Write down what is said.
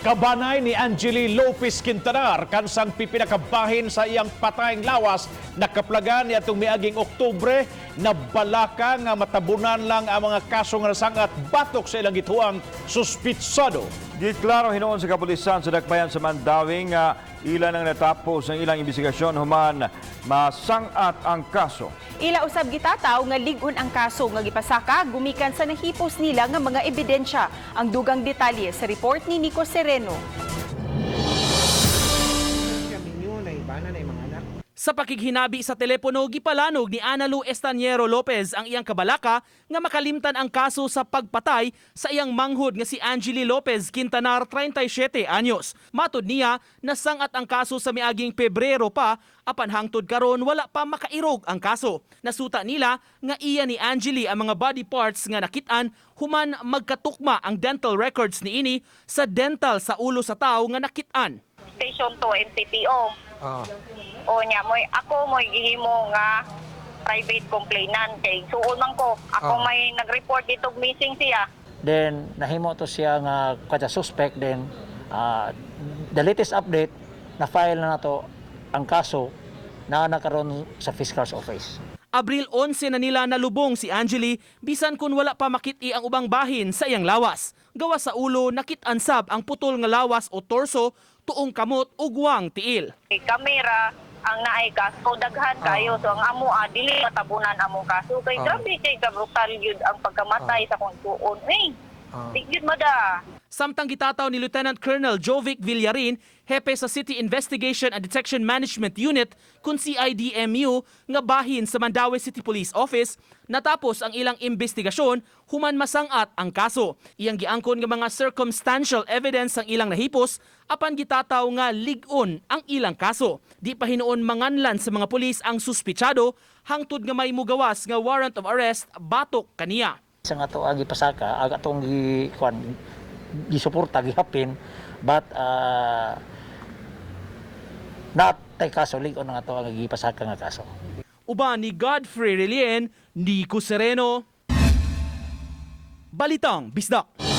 Kabanay ni Angeli Lopez Quintanar kansang pipila ka bahin sa iyang patayng lawas nakaplagan niadtong miaging Oktubre, na balaka nga matabunan lang ang mga kaso nga nasangat batok sa ilang gituang suspitsado. Giklaro hinuon sa kapulisan sa dakbayan sa Mandaue nga ilan ang natapos ang ilang investigasyon human masangat ang kaso. Ila usab gitataw nga lig-on ang kaso nga gipasaka gumikan sa nahipos nila nga mga ebidensya. Ang dugang detalye sa report ni Nico Sereno. Sa pakighinabi sa telepono, gipalanog ni Analu Estaniero Lopez ang iyang kabalaka nga makalimtan ang kaso sa pagpatay sa iyang manghod nga si Angeli Lopez Quintanar, 37 anyos. Matod niya, nasangat ang kaso sa miaging Pebrero pa, apan hangtod karon wala pa makairog ang kaso. Nasuta nila nga iya ni Angeli ang mga body parts nga nakit-an human magkatukma ang dental records niini sa dental sa ulo sa tao nga nakit-an. Station 2 MCPO. O niya moy ako moy gihimo nga private complainant kay suol man ko. Ako may nag-report dito, missing siya. Then nahimo to siya nga kada suspect. Then the latest update, na file na nato ang kaso na nakaron sa fiscal's office. Abril 11 na nila nalubong si Angeli bisan kung wala pa makit-i ang ubang bahin sa iyang lawas. Gawas sa ulo, nakit-an sab ang putol nga lawas o torso, tuong kamot ug wang tiil. Kay kamera ang naay kaso daghan kayo, so ang amo dili matabunan among kaso kay grabe kay kabrutal yun ang pagkamatay sa kong suon eh. Di gyud mada. Samtang gitataw ni Lieutenant Colonel Jovic Villarin, hepe sa City Investigation and Detection Management Unit kun CIDMU nga bahin sa Mandaue City Police Office, natapos ang ilang investigasyon human masangat ang kaso. Iyang giangkon nga mga circumstantial evidence ang ilang nahipos apan gitataw nga lig-on ang ilang kaso. Di pa hinuon manganlan sa mga pulis ang suspitsado hangtod nga may mugawas nga warrant of arrest batok kaniya. Sa nga to agi pasaka aga atong gi kuan, gisuporta, gihapin, but not tay kaso, lig-on nga ato ang gipasaka nga kaso. Uban ni Godfrey Relien, Nico Sereno. Balitang Bisdak.